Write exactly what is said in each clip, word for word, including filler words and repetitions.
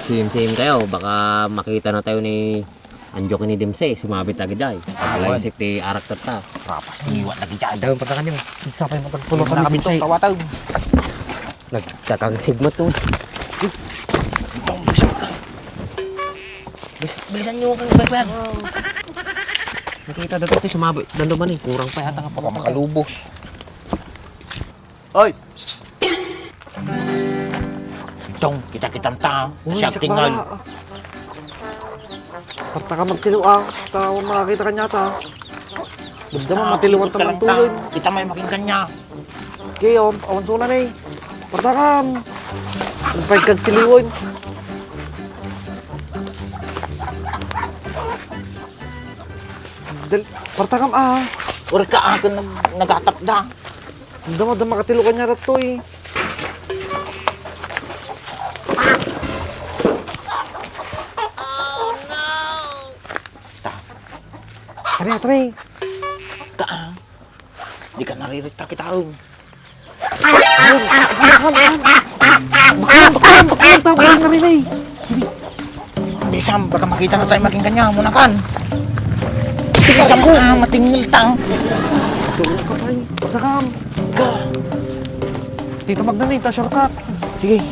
Sim-sim tayo, baka makita na tayo ni Anjo ken ni Dimse, sumabit ta gajay. Awan. Alaysek ti arak tatta. Rapas ti ngiwat na gajay. Dahil pagkakan niyo. Sapay mo, tagpulo kami, Dimse. Nagkakangsig mo to. Itong bisa ka. Bis-, bilisan niyo kang baybayan. Nakita dito, ito, sumabit. Dando man eh, kurang pa yata nga. Baka makalubos. Oy! Psst! Itong, kita-kitam ta, uy, siya sakbala. Tingnan. Parta ka magtilo, ah. Tao, makakita ka niya, ta. Basta mo, matiluan ta magtuloy. Kita may makin kanya. Okay, oh, awan suna na eh. Parta ka. Ang pagkagtiliwan. Dal-, parta ka, ah. Ura ka, akin nag-, nagatap da. Dama, dama, katilokan niya rato eh. Ta. Tara, tara. Ka, ah. Di ka naririta kita, oh. Bakit, bakit, bakit, bakit, bakit, bakit, Bisan, baka makita na tayo maging kanya, munakan. Bisan, ah, matingil ta. Tulog ka pa eh. Takam. Ka. Dito magdanay ta, shortcut. Sige.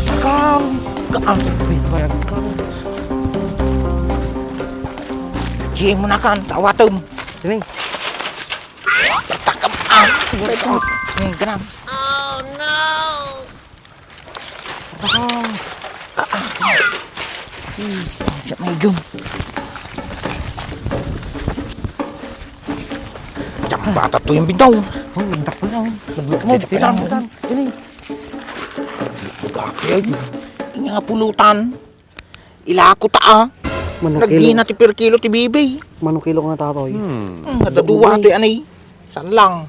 Takam. Ka, ah. Ay, bayag ka. Sige, munakan, tawatom. Sini. Takam, ah. Ito. Hmm, ganun. Siya may gum. Diyan bata to yung bintaw. Oh, nagdakpal na, oh. Nagluto mo, dito lang. Dito lang. Dito lang. Gaki, ay. Ini nga pulutan. Ilako ta, ah. Manukilo. Nagdina ti per kilo ti bibi. Manukilo nga tatoy. Hmm. Hmm, nadaduwa to yan, eh. Saan lang?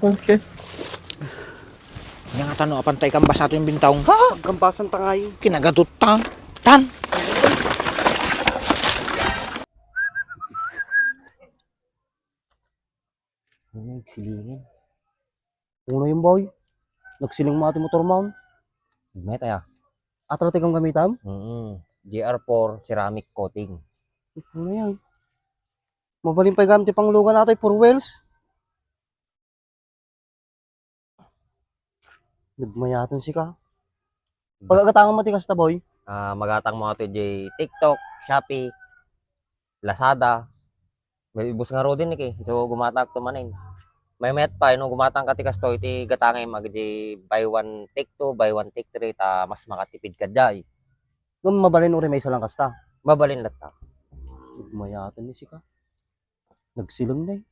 Okay. Nya nga tano, apantay kambas ato yung bintawng. Ha? Pagkambasan ta ngay. Kinagadot ta. Tan! Ano yung silingin? Uno yung boy. Nagsiling mo ati motor mo. Met aya. Atro ti gamitam? Mm. G R four ceramic coating. Ano yan? Mabalin pa gamit ti panglugan atoy, four wheels. Nagmayaten sika. Pagagatangan mo ti kasta, boy? Ah, magatang mo ato di TikTok, Shopee, Lazada. May ibus nga rodin ni ki. So, gumatak to manin. May met pa, no, gumatang ka ti kasto, iti gatangay mag di buy one, take two, buy one, take three, ta mas makatipid ka jay. Ngem mabalin uri may isa lang kasta. Mabalin latta. Nagmayaten ni sika. Nagsiling na eh.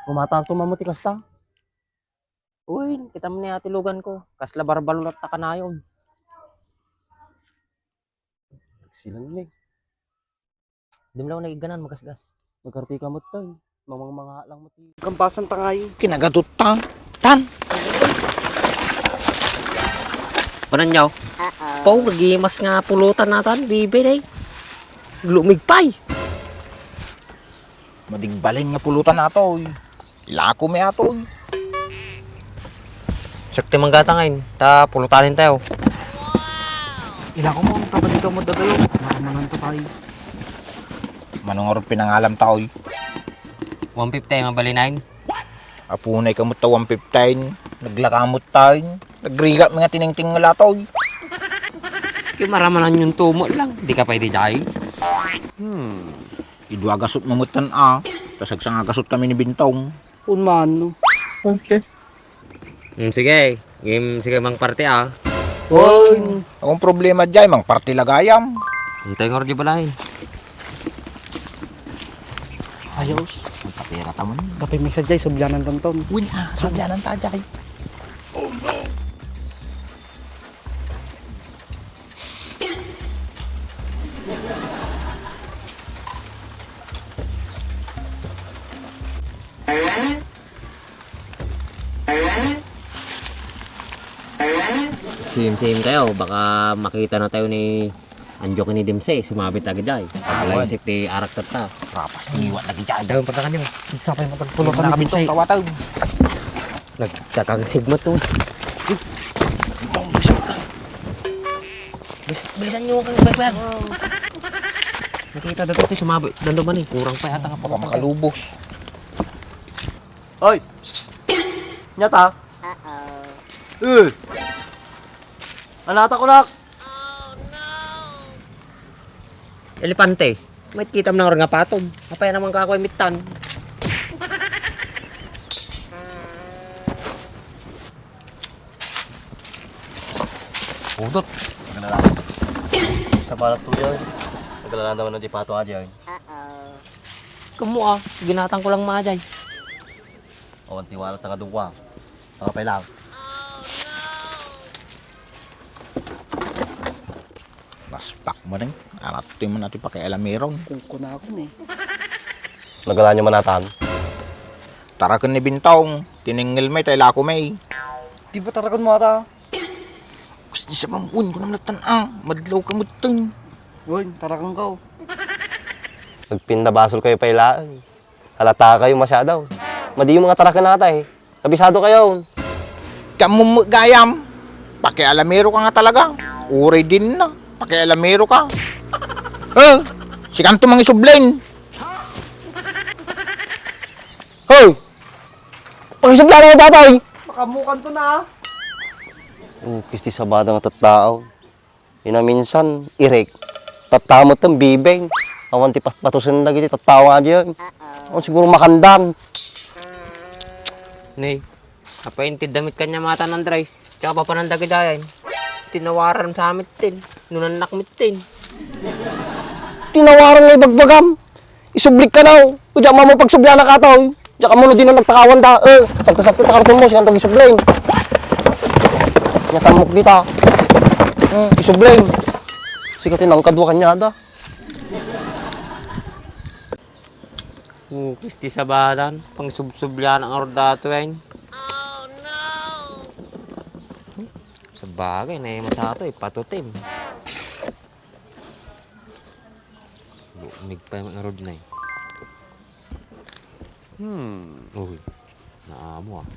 Umatag to, mamo, ti kasta. Uy, kita mo ni ati lugan ko. Kasla barbalo latta kanayon. Nagsilang ni. Dimlaw na iganan, magasgas. Nagkarti ka mo to, eh. Mamang mga lang mo ti. Kampasan ta ngay. Kinagadot ta. Tan! Pananyaw? Pau, nagimas nga pulutan natan, bibi, eh. Lumigpay. Madigbalin nga pulutan atoy. Ilako mi atoy. Sakti manggata ngayon, ta pulutanin tayo. Ilako mo, tapad ikaw mo dadayo. Maramanan ta tayo. Manungarod pinangalam tayo. One fifty, mabalinain. Apunay ka mo ta one fifteen. Naglakamot tayo. Nagrigat mga tiningting nga latoy. Kaya maramanan yung tumot lang. Di ka pwede dahil. Hmm. Idua gasot mamutan a. Tas agsanga gasot kami ni Bintong. Un man, no? Okay. Hmm, sige. Game, sige, mang party, ah. Oy, akong problema dyan, mang party lagayam. Hintay nga di balahin. Ayos. Ang kapira ta man. Kapay may sadya, subyanan tonton. Win, ah, subyanan ta dyan. Sim-sim tayo, baka makita na tayo ni Anjo ken ni Dimse, sumabit ta gajay. Awan. Alaysek ti arak tatta. Rapas ti ngiwat na gajay. Dahil patakan niyo. Sapay mo, tagpulo kami, Dimse. Nagkakangsig mo to. Itong Bilis, bilisan nyo kang baybayag. Nakita dati ito, sumabay. Danduman eh, kurang pa yata nga. Baka makalubos. Oy! Psst, psst. Nyata? Uh-oh. Eh! Anata ko, nak! Elepante. May kita mo nga patog. Apay naman ka ako imittan. Udot. Naglalakad. Sa balat ko yan. Naglalakad naman ng di pato nga dyan. Kamu ah, ginatang ko lang majay. Awan tiwala ta nga duwa. Pangapay lang. Naspak mo rin. Amat ti man ati pakialamiron. Kung kunakon eh. Nagala niyo manatan? Taraken ni Bintong. Tiningil may tayo lako may. Di ba taraken mo ata? Gusto sa bangkun ko naman natan ah. Madlaw ka mutin. Uy, taraken ka oh. Nagpindabasol kayo pa ilaen. Halata kayo masyado. Madi yung mga taraken nata eh. Kabisado kayo. Kamu gayam. Pakialamero ka nga talaga. Uray din na. Pakialamero ka. Eh, sikanto mangisublen. Hoy! Pakisubla na tatay! Makamukan to na ah. Oh, kisti sabada nga tattao. Inaminsan, irek. Tattamet ang bibeng. Awan ti patpatusen dagiti tattao nga diyan. Awan siguro makandan. Nay, apa inti damit kanya matan Andres? Tsaka papanan dagidayan. Tinawaran sa amin tin. Nunanak mitin. Tinawaran nga ibagbagam. Isublik ka daw. Kudya mamo pagsubli anak ataw. Diyak mo no di na nagtakawan da. Eh, sakto-sakto ta karton mo, siya ang isubling. Nyatamok dita. Hmm, isubling. Sikat yung nangkadwa kanya da. Ukis ti sabadan, pang subsublian ang ordato yan. Sabagay, na yung masato, ipatutim. Lumig pa yung road na eh. Hmm. Uy, naamo ah.